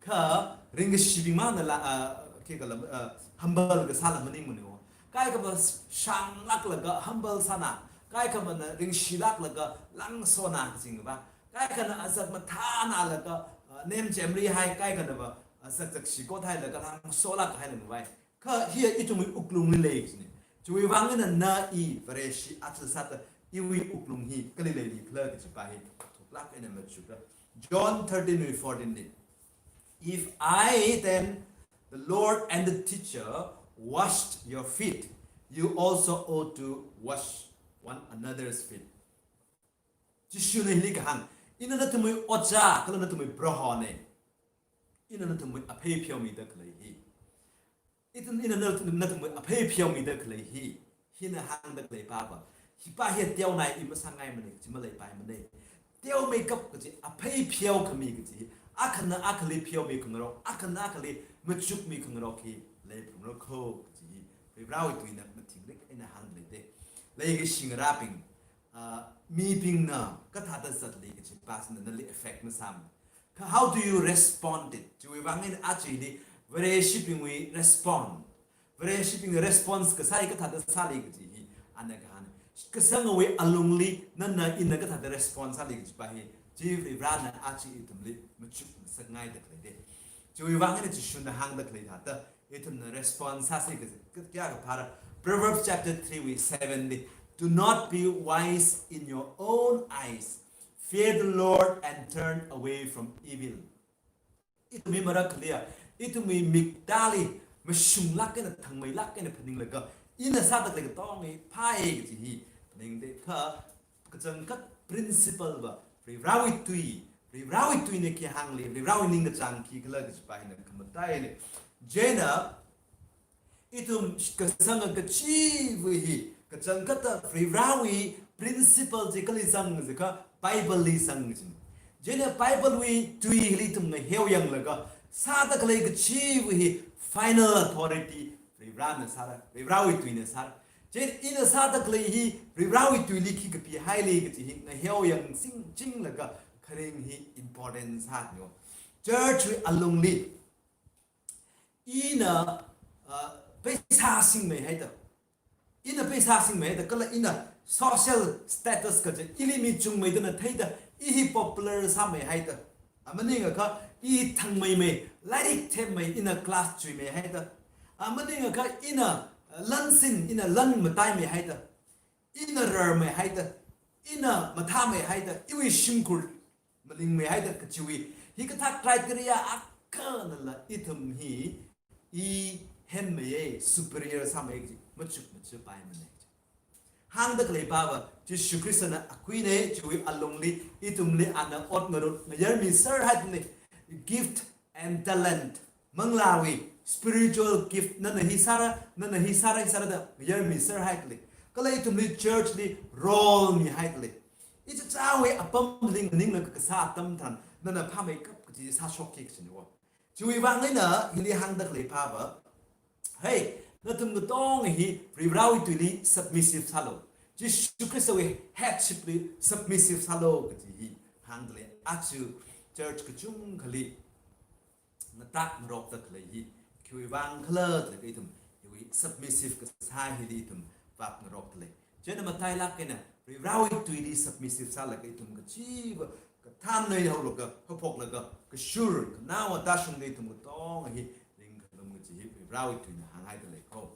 Kha ringkashibing mangna la, ah, khikhala, ah, humble kasāla maningmana. Kaikhama shānglāklaga humble sāna, kaikhamana ringshilāklaga langsona kajingva, kaikhana azak mathānalaga, uh, nem chemrihai, kaikhanava azak zakshi kothailaga langsolāk haina ngavai. Kha hiya ithumwui wuklungli lei kajina. Chiwui vang eina na i Vareshi aja sāda iwui wuklung hi kali leili khala kajipa hi thuklāk eina machukra. John thirteen wui fourteen li, "If I then, the Lord and the teacher, washed your feet, you also ought to wash one another's feet." Jishuna hili kahāng, ina nathumwui ojā kala nathumwui Prohona. Ina nathumwui aphei pheomida khalei hi. Ithum ina na, nathumwui aphei pheomida khalei hi. Hina hāngda khaleipava, hipa hi teonai i masāngaimana kaji maleipaimana. Teomeikap kaji, aphei pheokhami kaji, akhana akhali pheomi khangarok, akhana akhali machukmi khangarok hi leiphalungra kho kaji hi Varivarāwui tuina mathingrik eina hāngda leida. Leikashi ngarābing, ah, mibingna kathāda zatli kajipa china nali affect masāmana. Kha how do you respond it? Chiwui vang eina aja ili Vareshibingwui respond, Vareshibingna response kasā hi kathāda sāli kaji hi ana kahāng. Kasangawui alungli nana ina kathāda response sāli kajipa hi, chi Varivarāna aja ithumli machuk ngasakngaida khaleida. Chiwui vang eina Jishuna hāngda khalei thāda ithumna response sāsi kaji, ka, kayā kaphāra? Proverbs chapter three wui seven li, "Do not be wise in your own eyes. Fear the Lord and turn away from evil." Ithumwui marakhaliya, ithumwui miktāli mashunglāk eina, thangmeilāk eina phaninglaga, ina sāda khalei katonga hi phāi kaji hi phaningda, kha kachangkhat principle va, Varivarāwui tui, Varivarāwui tuina khi hāngli, Varivarāwui ningkachāng khikhala kajipa hina khamataili. Chieina ithum kasanga kachiva hi, kachangkhatta Varivarāwui principle chi kali zang jiakha, Bible li zang jina. Chieina Bible wui tuili ithum ngaheo yanglaga, sāda khalei kachiva hi final authority Varivarāna sāra, Varivarāwui tuina sāra. Chieina ina sāda khalei hi Varivarāwui tuili khi kapihaili kaji hi ngaheo yangsing chinglaga kharing hi important sāna. Church wui alungli ina, ah, pheisā singmeihaida, ina pheisā singmeihaida, kala ina social status kaji, ili mi chungmeida na theida, i hi popular sāmeihaida, a maningakha i thangmeimei, lairik themmei, ina class chuimeihaida, a maningakha ina, ah, lansin, ina lan mataimeihaida, ina rarmeihaida, ina mathāmeihaida, iwui shimkhur malingmeihaida kachiwui, hikathā criteria akhanala ithum hi i henmeiya, superior sāmei kaji machuk machupaimana. Hāngda khaleipava, Jishu Khristana akhuina, chiwui alungli ithumli ana ot ngarut ngayarmiserhaida lei. Gift and talent, manglāwui spiritual gift, nana hi sāra, nana hi sāra, hi sāra da ngayarmiserhaida lei. Kala ithumli church li role mihaida lei. Ichichāwui apamli nganinglaga kasā atam tharan, nana phāmeikap kaji sāshokki kajina. Chiwui vang eina hili hāngda khaleipava, hey, nathum katonga hi Varivarāwui tuili submissive sālu. Jishu Khristawui headship li submissive sālu kaji hi hāngda lei. Aja church kachungkhali ngatak ngarokda khalei hi khiwui vang khala jilaga ithum hiwui submissive kasā hili ithum vāp ngarokda lei. Chieina matailāk eina Varivarāwui tuili submissive sālaga ithum kachiva kathānnei haolaga, haophoklaga, kashur, khanao atāshungda ithum katonga hi ringkhalum kaji hi Varivarāwui tuina hānghaida lei kho.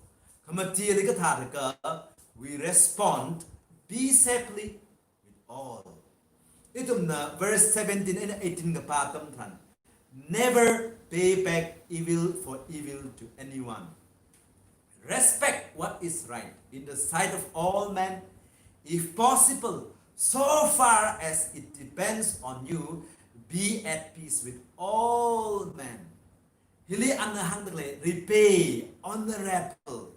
Khamatili kathālaga, we respond peaceably with all. Ithumna verse seventeen eina eighteen kapā atam tharan, "Never pay back evil for evil to anyone. Respect what is right in the sight of all men. If possible, so far as it depends on you, be at peace with all men." Hili ana hāngda khalei, repay, honorable.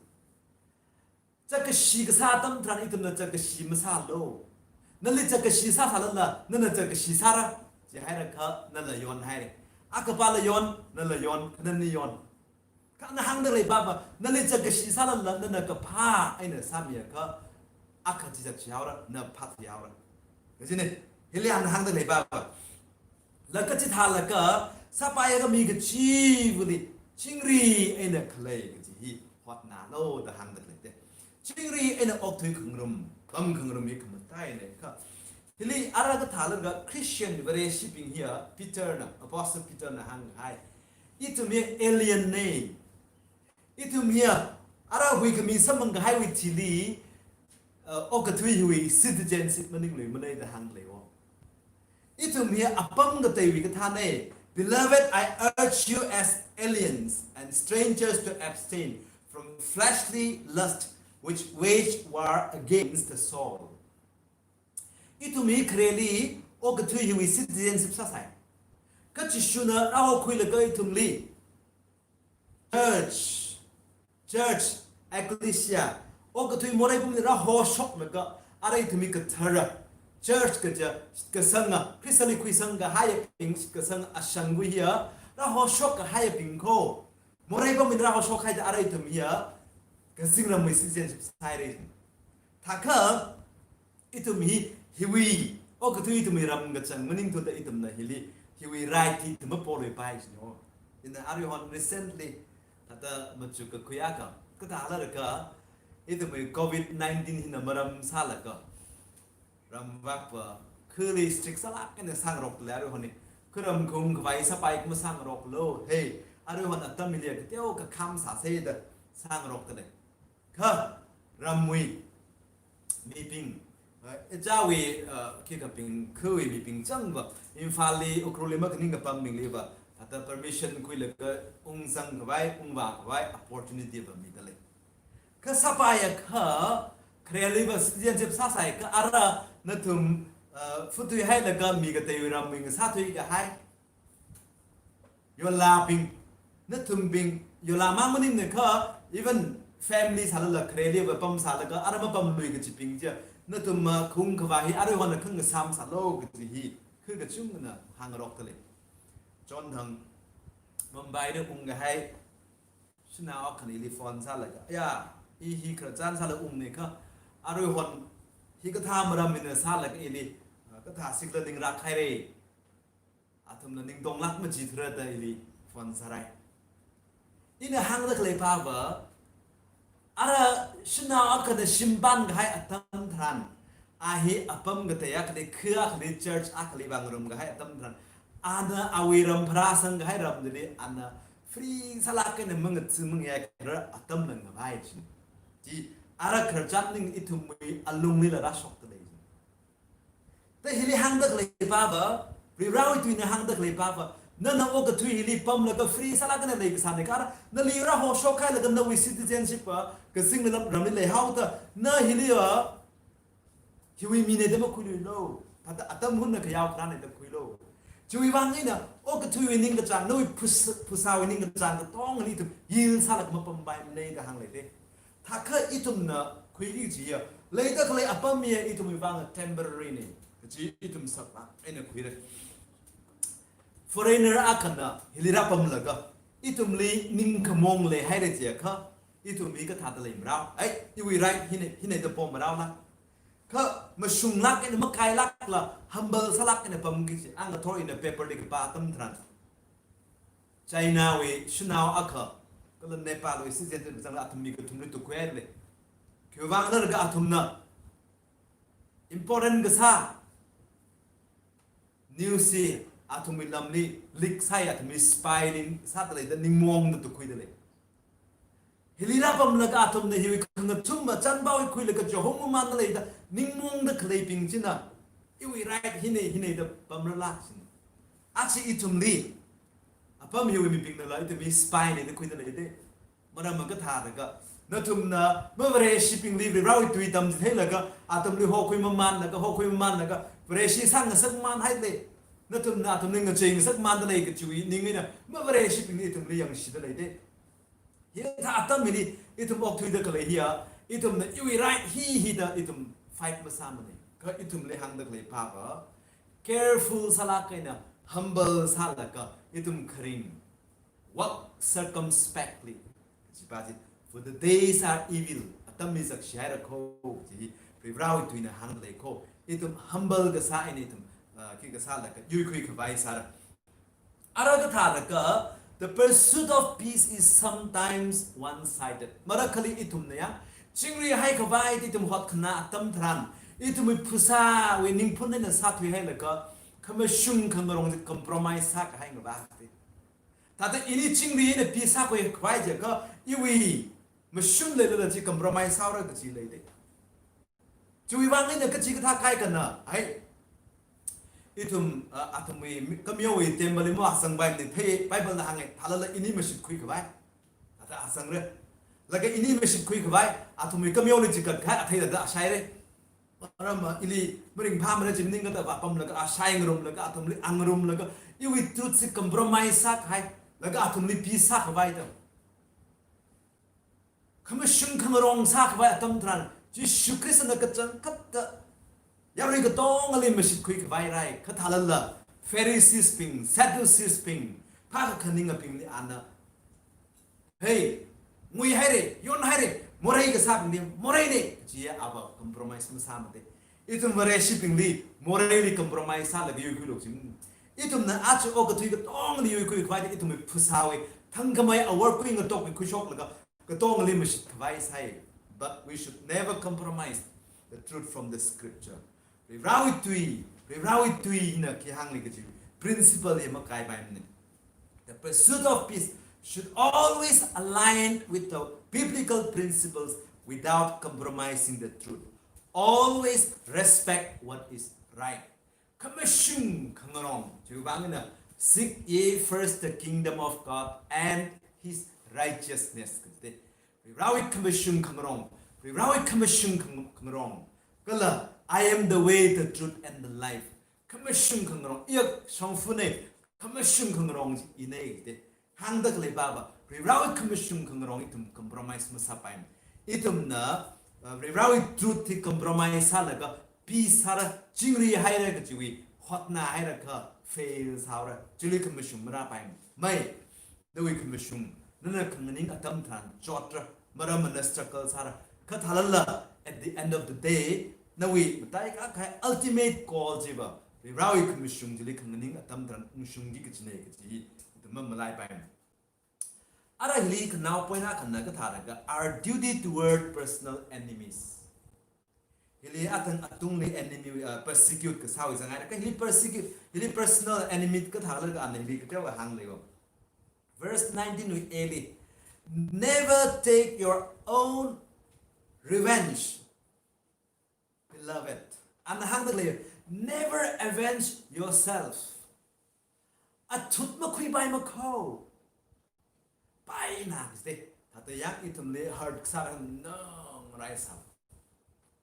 Chākashi kasā atam tharan ithumna chākashi masālu. Nali chākashi sāsālala, nana chākashi sāra, jihairakha nala yonhaira. Akhapala yon, nala yon, kha nali yon. Kha ana hāngda khaleipava, nali chākashi sālala, nana kaphā eina sāmiakha, akha chizakshi haora, na phat haora. Kajina, hili ana hāngda khaleipava, laga chithālaga, sāpaiakha mi kachivali chingri eina khalei kaji hi hotnālu da hāngda khaleida. Chingri eina okthui khangarum, pam khangarum hi khamataina kha. Hili ara kathā laga Christian Vareshibing hiya Peter na, Apostle Peter na hānghai. Ithum hiya alien na. Ithum hiya ara huikhami samphang kahaiwui thili, uh, okathui hiwui citizenship maningluimana da hāngleiwo. Ithum hiya apam kateiwui kathāna. Beloved, I urge you as aliens and strangers to abstain from fleshly lust which wage war against the soul. Ithum hi khareli okathui hiwui citizenship sāsai. Kha Jishuna rāhokhuilaga ithumli church, church, ecclesia, okathui morei pamli rāhoshoknaka, ara ithum hi kathara, church kaja, kasanga, Khristali khuisang kahaiyabing, kasanga ashangwui hiya rāhoshok kahaiyabing kho. Morei pamli rāhoshok haida ara ithum hiya kazingramwui citizenship sāhaira. Thākha ithum hi, hiwui, okathui ithumwui ram kachang maningthuda ithumna hili, hiwui right hi ithum mapoluipai sino. Ina aruihon recently, thāda machuk kakhui akha, kathāla laga, ithumwui covid nineteen hina maram sālaga, ramvakva, khali strict sālāk eina sāngarokdalei aruihon hi. Kharam khaung khavai sāpai kama sāngaroklo, hei, aruihon atam hili kateokha kham sāsei da sāngarokdalei. Kha ramwui mibing, uh, ichāwui, uh, khikha pingkhuiwui mibing changva, Imphalli, Ukhrulli makaning kapambingliva, thāda permission khuilaga ungzang khavai, ungvā khavai, opportunity va midalei. Kha sāpaiakha, khareliva citizenship sāsai kha ara nathum, uh, futui hailaga mi kateiwui ramwui ngasāthui kahai. Yolābing, nathumbing, yolā mang maningna kha, even family sālala khareliva pam sālaga, ara mapamlui kachibing chiya, nathum ma khaung khavā hi, aruihon na khangasam sālo kachi hi, kha kachungana hāngarokdalei. Chonthang, Mumbai na ung kahai, shanao akhana ili phone sālaga, ya, i hi khararchan sālaga ungna kha, aruihon, hikathā maram eina sālaga ili, ah, kathā sikla ningrāk haira. Athumna ningtonglāk machithura da ili phone sārai. Ina hāngda khaleipava, ara shanao akhana shimpam kahai atam tharan, a hi apam katei akhali, kha akhali, church akhali vāngarum kahai atam tharan, ana awui ram pharāsang kahai ramdali, ana free sālāk eina mangatsi mangayai kharar atam langkhavai chi. Chi ara khararchan ning ithumwui alunglila rāshokdalei chi. Thāda hili hāngda khaleipava, Varivarāwui tuina hāngda khaleipava, nana okathui hili pamlaga free sālāk eina leikasāna kha, nali rāhoshok hailaga nawui citizenship va, kazing lam ramli leihaoda, na hili va, hiwui mina da makhuiluilo, thāda atam hunna khayao kharāna da khuilo. Chiwui vang eina, okathuiwui ningkachāng, nawui phus-, phasāwui ningkachāng katongali ithum yield sālaga mapampaimana da hāngleida. Thākha ithumna khuiki kajiya, leida khalei apam hiya ithumwui vang temporary na, kaji ithum saklāk eina khuira. Foreigner akhana hili rāpamlaga, ithumli ningkhamong leihaira chiakha, ithum hi kathāda leimarao. Ai, iwui right hina, hina da pomaraola. Kha mashunglāk eina makailākla, humble sālāk eina pamki kaji, a ngathor ina paper li kapā atam tharan, China wui shanao akha, kala Nepal wui citizen zangla athum mi kathumli tukhuihailei. Khiwui vang laga athumna important kasā news hi athumwui lamli leak sāi, athumwui spying sādalei da ningmongda tukhuidalei. Hili rāpamlaga athumna hiwui khangachum ma chanbao hi khuilaga chihong mamānda leida ningmongda khaleibing china, iwui right hina, hina da pamrala china. Achi ithumli, apam hiwui mibingnala ithumli spy na da khuida leida. Maram kathālaga, nathumna mavareshibingli Varivarāwui tui tamchitheilaga, athumli hokhui mamānlaga, hokhui mamānlaga, Vareshi sāngasak mamānhailei. Nathumna athumli ngachei ngasak mamānda lei kachiwui ning eina, mavareshibingli ithumli yangshida leida. Hikathā atam hili, ithum okthuida khalei hiya, ithumna iwui right hi, hi da ithum fight masāmana. Kha ithumli hāngda khaleipava, careful sālāk eina, humble sālaga, ithum kharing, walk circumspectly. Kajipa chi, for the days are evil, atam hi zakshi haira kho, chi hi, Varivarāwui tuina hāngda lei kho, ithum humble kasā eina ithum, ah, khi kasālaga, yuikhui khavai sāra. Ara kathālaga, the pursuit of peace is sometimes one-sided. Marakhali ithumna ya, Chingri haikhavai ithum hotkhana atam tharan, ithumwui phasāwui ningphun eina sāthuihailaga, khamashung khangarong chi compromise sākahai ngavākte. Thāda ini chingri eina pi sākhuikhavai jiakha, iwui mashun leilala chi compromise sāhaora kachi leite. Chiwui vang eina kachikathā kaikhana, hai. Ithum, ah, athumwui mi-, kamiowui temple li mazangpaimane thei, Bible na hānge, thālala ini mashitkhuikhavai. Thāda azangra. Laga ini mashitkhuikhavai, athumwui kamioli chikat kahai athei thāda ashaire. Maram, ah, ili maringphāmara chi maningakha thāda vāpamlaga, ashai ngarumlaga, athumli angarumlaga, iwui truth chi compromise sākahai, laga athumli pi sākhavai da. Khamashung khangarong sākhavai atam tharan, Jishu Khristana kachangkhatta yarui katongali mashitkhuikhavai rai, kha thālala, Pharisees bing, Sadducees bing, phākakhaningabingli ana, "Hei, nguihaire, yonhaire, morei kasābingli, moreine," kajiya ava compromise masāmate. Ithum Vareshibingli, moreili compromise sālaga yuikhuilu jing. Ithumna aja okathui katongli yuikhuikhavai, ithumwui phasāwui thangkhamei awor khuingatokli khuishoklaga, katongali mashitkhavai sai. But we should never compromise the truth from the scripture. Varivarāwui tui, Varivarāwui tuina khi hāngli kaji principle hi makaipaimane. The pursuit of peace should always align with the biblical principles without compromising the truth. Always respect what is right. Khamashung khangarong, chiwui vang eina, "Seek ye first the kingdom of God and his righteousness." Kajite. Varivarāwui khamashung khangarong, Varivarāwui khamashung khang-, khangarong. Kala, "I am the way, the truth, and the life." Khamashung khangarong, iya shongfane, khamashung khangarong chi ine kajite. Hāngda khalei pava, Varivarāwui khamashung khangarong ithum compromise masāpaimane. Ithumna, uh, Varivarāwui truth hi compromise sālaga, peace sāra, chingri haira kajiwui hotnāhaira kha fail sāhaora, chili khamashung marāpaimane. Mai, nawui khamashung, nana khanganing atam tharan chotra, maram mana struggle sāra, kha thālala, at the end of the day, nawui mataikakahai ultimate goal chiva, Varivarāwui khamashung chili khanganing atam tharan ungshungki kajine kaji, ithum mamalaipaimane. Ara hili khanao point akhana kathālaga, our duty toward personal enemies. Hili athang atungli enemy, uh, persecute kasāwui zanghaira, kha hili persecute, hili personal enemy kathālaga ana hili kateowa hāngleiwo. Verse nineteen wui A li, "Never take your own revenge, beloved." Ana hāngda lei, "Never avenge yourself." Athut makhuipai makho. Paina kajite. Thāda yang ithumli hurt kasā nang rai sam.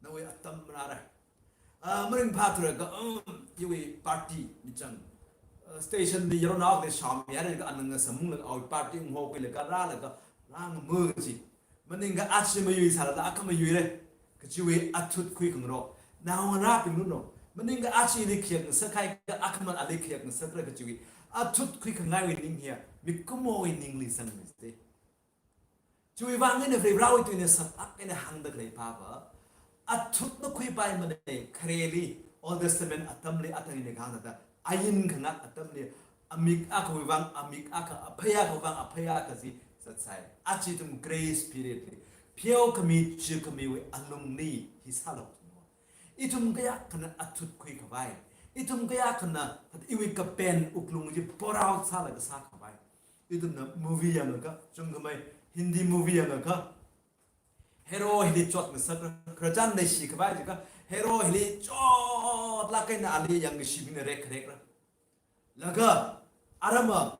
Nawui atam rāra. Ah, maringphā thura kha, um, iwui party michang, ah, station li yaronao kali sham yare kha ana ngasamunglaga awui party ungho khuilaga rālaga, rāngamu kaji. Maningakha aja mayuisālala akha mayuire. Kajiwui athut khuikhangarong. Naongarābing luno. Maningakha aja ili khayakngasak kahai kha akhamang ali khayakngasakra kajiwui athut khuikhangaiwui ning hiya, mikumowui ningli zangmi jite. Chiwui vang eina Varivarāwui tuina saklāk eina hāngda khalei pava, athut makhuipaimane, khareli, Old Testament atamli athang ina kahāng thāda, ain khangak atamli, amik akhawui vang amik akha, aphei akhawui vang aphei akha chi zatsai. Aja ithum grace period li, pheokhami, chikhamiwui alungli hi sālu. Ithum kayākhana athut khuikhavai, ithum kayākhana iwui kapen wuklung chi pour out sālaga sākhavai. Ithumna movie yangakha, chungkhamei Hindi movie yangakha, hero hili chotngasakra, khararchan leishikhavai jiakha, hero hili chotlāk eina ali yangkashibingna rekrekra. Laga, arama,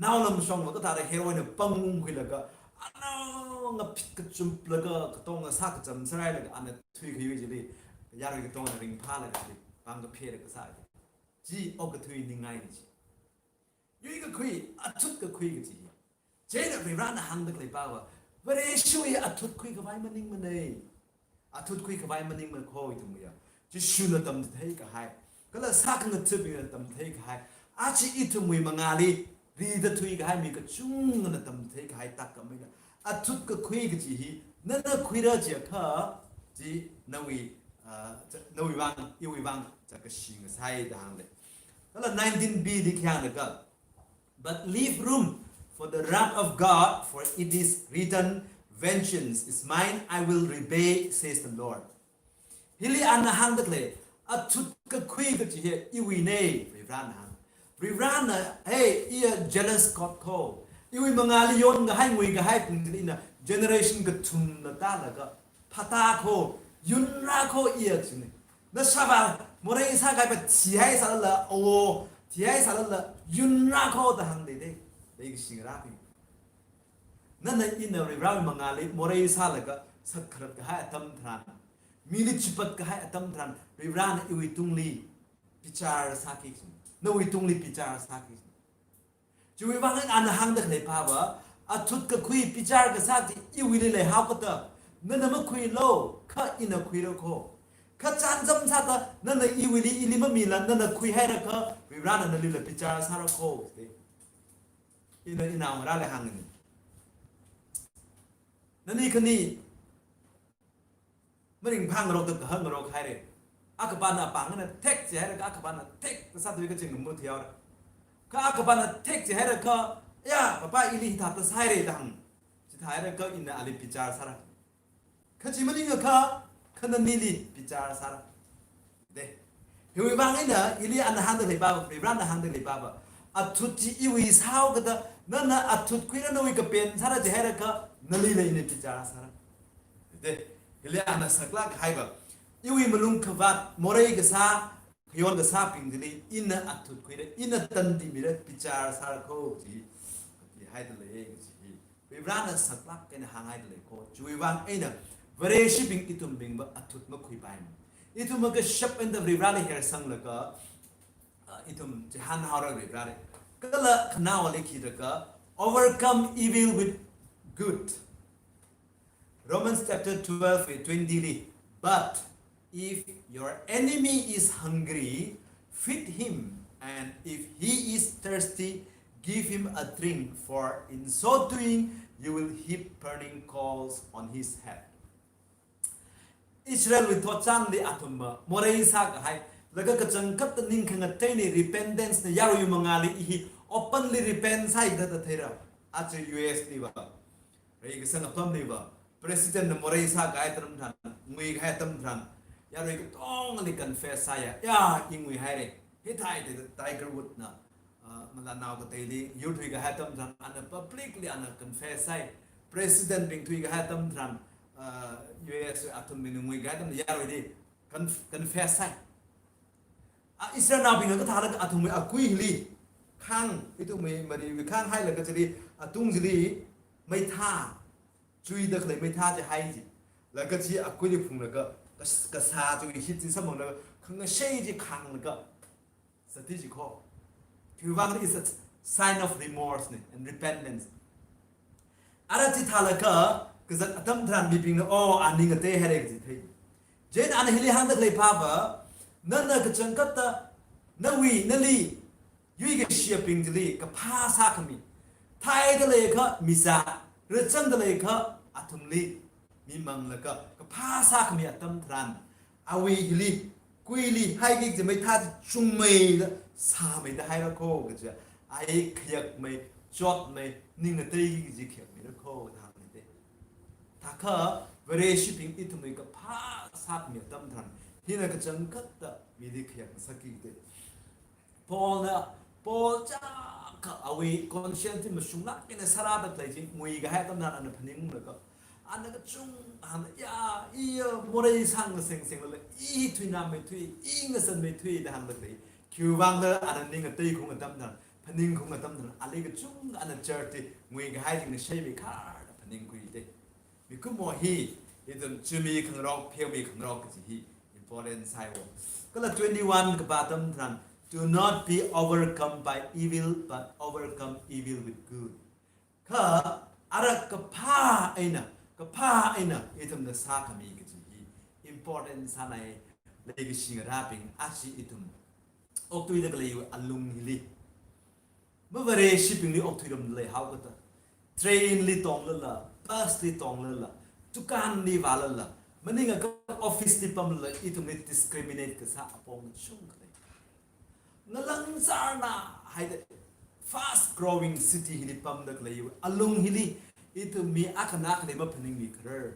naolam shongva kathāda hero na pangungkhuilaga, anao ngaphit kachumlaga, katonga sākacham sārailaga, ana thuikhayu chili, yarui katonga ringphālaga chili, pangkaphera kasā. Chi okathui ningngai chi. Yuikakhui, athut kakhui kaji. Chieina Varivarāna hāngda khalei pava, Vareshiwui athut khuikhavai maningmane. Athut khuikhavai maningmane kho ithumwui ya. Jishuna tamchitheikahai, kala sākhangathabingna tamchitheikahai, aja ithumwui mangāli rida thuikahai mi kachungana tamchitheikahai tākam eina, athut kakhui kaji hi, nana khuira jiakha, chi nawui, ah, cha-, nawui vang, iwui vang, chākashi ngasai da hāngle. Kala nineteen B li khi hānglaga, "But leave room for the wrath of God, for it is written, "Vengeance is mine, I will repay, says the Lord." Hili ana hāngda khalei, athut kakhui kachi hi iwuina, Varivarana hāng. Varivarana, hey, iya jealous God kho. Iwui mangāli yonkahai, nguikahai pung chili ina generation kathumna tālaga phātā kho, yunrā kho iya china. Nashāvā morei sākahaiva thihaisālala, awo, thihaisālala yunrā kho da hāngdalei. Leikashi ngarābing, nana ina Varivarawui mangāli morei sālaga satkharat kahai atam tharan, mili chipat kahai atam tharan, Varivarana iwui tungli bichar sāki china. Nawui tungli bichar sāki china. Chiwui vang eina ana hāngda khalei pava, athut kakhui bichar kasā chi iwuili leihaokada, nana makhuilu, kha ina khuira kho. Kha chānjam sāda, nana iwuili ili mamila, nana khuihaira kha, Varivarana nalila bichar sāra kho. Ina, ina ngarāli hāngni. Nani khani maringphāngarokda kahāngarok haira. Akhapana apāngna thek jihaira kha, akhapana thek kasā tui kaching muthiyao. Kha akhapana thek jihaira kha, ya, papa ili hithāda sāhaira da hāng. Chithāhaira kha ina ali bichar sāra. Kha chi maningakha, kha nanili bichar sāra. De. Hiwui vang eina, ili ana hāngda khalei pava, Varivarana hāngda khalei pava, athut chi iwui sāhaokada, nana athut khuira nawui kapen sāra jihaira kha, nalila ina bichar sāra. De. Hili ana saklāk kahaiva, iwui malung khavāt, morei kasā, khayon kasābing chili ina athut khuira, ina tandimira, bichar sāra kho chi, kapihaida lei chi. Varivarana saklāk eina hānghaida lei kho. Chiwui vang eina Vareshibing ithumbingva athut makhuipaimana. Ithum makashap eina Varivarali hersanglaga, ah, ithum chihānhaora Varivarali. Kala khanaowali khi jiakha, "Overcome evil with good." Romans chapter twelve verse twenty li, "But if your enemy is hungry, feed him, and if he is thirsty, give him a drink, for in so doing you will heap burning coals on his head." Israelwui thotchanli athumva morei sākahai, laga kachangkhatta ning khangateili repentance na yaruiwui mangāli i hi openly repent sāi da da theira. Aja U S liva, reikasang apamliva, President na morei sākahai atam tharan, nguikahai atam tharan, yarui katongali confess sāya, ya, i nguihaira. Hithāda Tiger Wood na, ah, malanao kateili yur thuikahai atam tharan, ana publicly ana confess sāi. President bing thuikahai atam tharan, ah, U S athumbingna nguikahai atam yaruili conf-, confess sāi. A Israelnaobingna kathālāk athumwui akui hili, khang, ithumwui mariwui khang hailaga chili, atung chili, meithā, chuida khalei meithā chi hai chi. Laga chi akuili phunglaga, kas-, kasā chiwui heat chi samphanglaga, khangashei chi khanglaga, sati chi kho. Khiwuivang is a sign of remorse na and repentance. Ara chithālaga, kazat atam tharan mibingna, oh, a ning ngateihaira kaji thei. Chieina ana hili hāngda khalei pava, nana kachangkhatta, nawui, nali, yuikashiyabing chili kaphā sākhami. Thaida leiakha mizā, rachangda leiakha athumli mimanglaga kaphā sākhami atam tharan, awui hili, kuili, haiki kaji meithā chi chungmeida, sāmeida haira kho kaja, ai khayakmei, chotmei, ning ngateiki kaji khayakmeira kho da hāngni de. Thākha, Vareshibing ithumwui kaphā sākhami atam tharan, hina kachangkhatta mili khayak ngasakki de. Paulna, Paul chakha awui conscience chi mashunglāk eina sārāda khalei chi nguikahai atam tharan ana phaninglaga, ana kachungkha hāngda, ya, iya morei sāngaseng senglala, i thuināmeithui, i ngasanmeithui da hāngda khalei. Khiwuivangla ana ning ngateikhaung atam tharan, phaningkhaung atam tharan, ali kachungkha ana church chi nguikahai chi ngasheimeikharda phaningkhui de. Mikumo hi, ithum chumi khangarok, pheomi khangarok kaji hi important sāi wo. Kala twenty-one kapā atam tharan, "Do not be overcome by evil, but overcome evil with good." Kha, ara kaphā eina, kaphā eina ithumna sākhami kaji hi important sānai, leikashi ngarābing, aja ithum okthuida khalei alung hili. Mavareshibingli okthuiram leihaokada, train li tonglala, bus li tonglala, dukan li vālala, maningakha office li pamlala, ithumli discriminate kasā apong chungkha lei. Ngalangzarna haida fast growing city hili pamda khalei alung hili, Ithum mi akhana akhali maphaningmi kharar,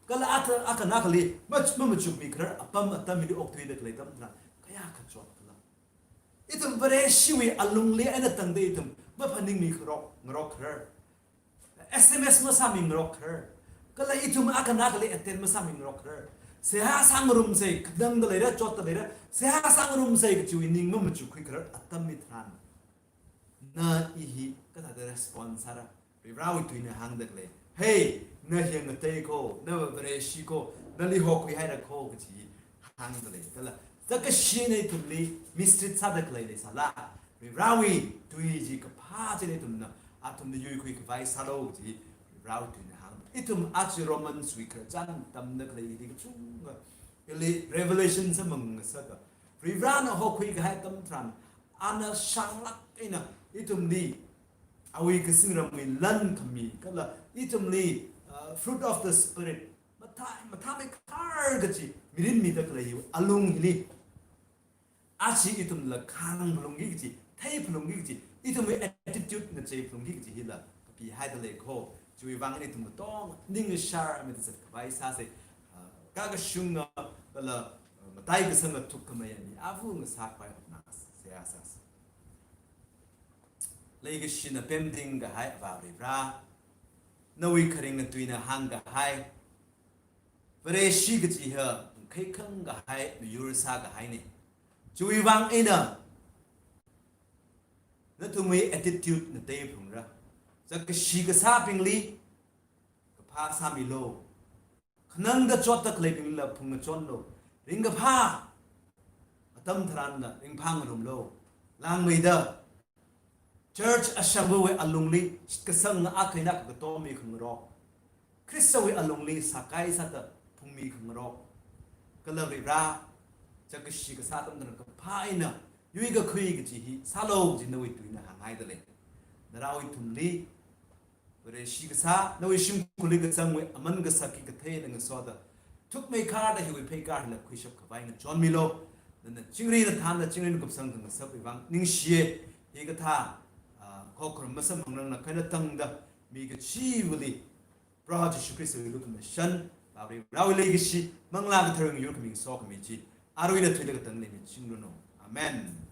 kala akha, akhana akhali mach-, mamachukmi kharar apam atam hili okthuida khalei atam tharan kayākha chotkhala. Ithum Vareshiwui alungli eina tangda ithum maphaningmi kharok, ngarok kharar. S M S masāmi ngarok kharar. Kala ithum akhana akhali attend masāmi ngarok kharar. Seihā sāngarumsei, khanangda leira, chotda leira, seihā sāngarumsei kachiwui ning mamachuk khui kharar atam hitharan, na i hi kathāda respond sāra? Varivarāwui tuina hāngda khalei, "Hey, na hi ngatei ko, na Vareshi ko, nali hokhui haira ko," kachi hāngda lei. Kala zakkashi eina ithumli mistreat sāda khalei leisāla, Varivarāwui tui chi kaphā china ithumna, athumna yuikhui khavai sālu kachi Varivarāwui tuina hāng. Ithum aja Romans wui khararchan tamda khalei hili kachungkha, ili revelation samphang ngasaka. Varivarāna hokhui kahai atam tharan, ana shānglāk eina ithumli awui kazingramwui lan khami, kala ithumli, uh, fruit of the Spirit, mathā, mathāmeikhar kachi mirin mida khalei alung hili, aja ithumla khāngphalungki kachi, theiphalungki kachi, ithumwui attitude ngachei phalungki kachi hila kapihaida lei ko. Chiwui vang ithum katong ning shar mida zat khavai sāsei. Ah, kakashunga, kala, ah, mataikasanga thukkhamei mi āva ngasā khavai hotnāsa, seihā sāsa. Leikashina pemting kahai Avā Varivarā, nawui kharinga tuina hāngkahai Vareshi kachi hi khaikhang kahai, miyur sākahaina. Chiwui vang eina nathumwui attitude ngateiphalungra. Zakkashi kasābingli kaphā sāmilu. Khanangda chotda khaleibingla phungngachonlu. Ringkaphā atam tharanla ringphāngarumlu. Langmeida church ashangvawui alungli shitkasanga akha eina akha katomi khangarok, Khristawui alungli sākai sāda phungmi khangarok, kala Varivarā zakkashi kasā atam tharan kaphā eina yuikakhui kachi hi sālu kachi nawui tuina hānghaida lei. Narao ithumli Vareshi kasā, nawui shimkhurli kazangwui aman kasak hi kathei eina ngasoda, thukmeikharda hiwui pheikar hila khuishap khavai ngachonmilu. Nana chingri nathānda, chingri nakupsang khangasakwui vang ningshiya. Hikathā, ah, khokharum masamphangrangla kha eina tangda mi kachivali Proho Jishu Khristawui lukhamashan, Avā Varivarāwui leikashi, Manglā Katharawui yur khami sokhami chi, arui eina thuilaga tangda leimichingranu. Amen.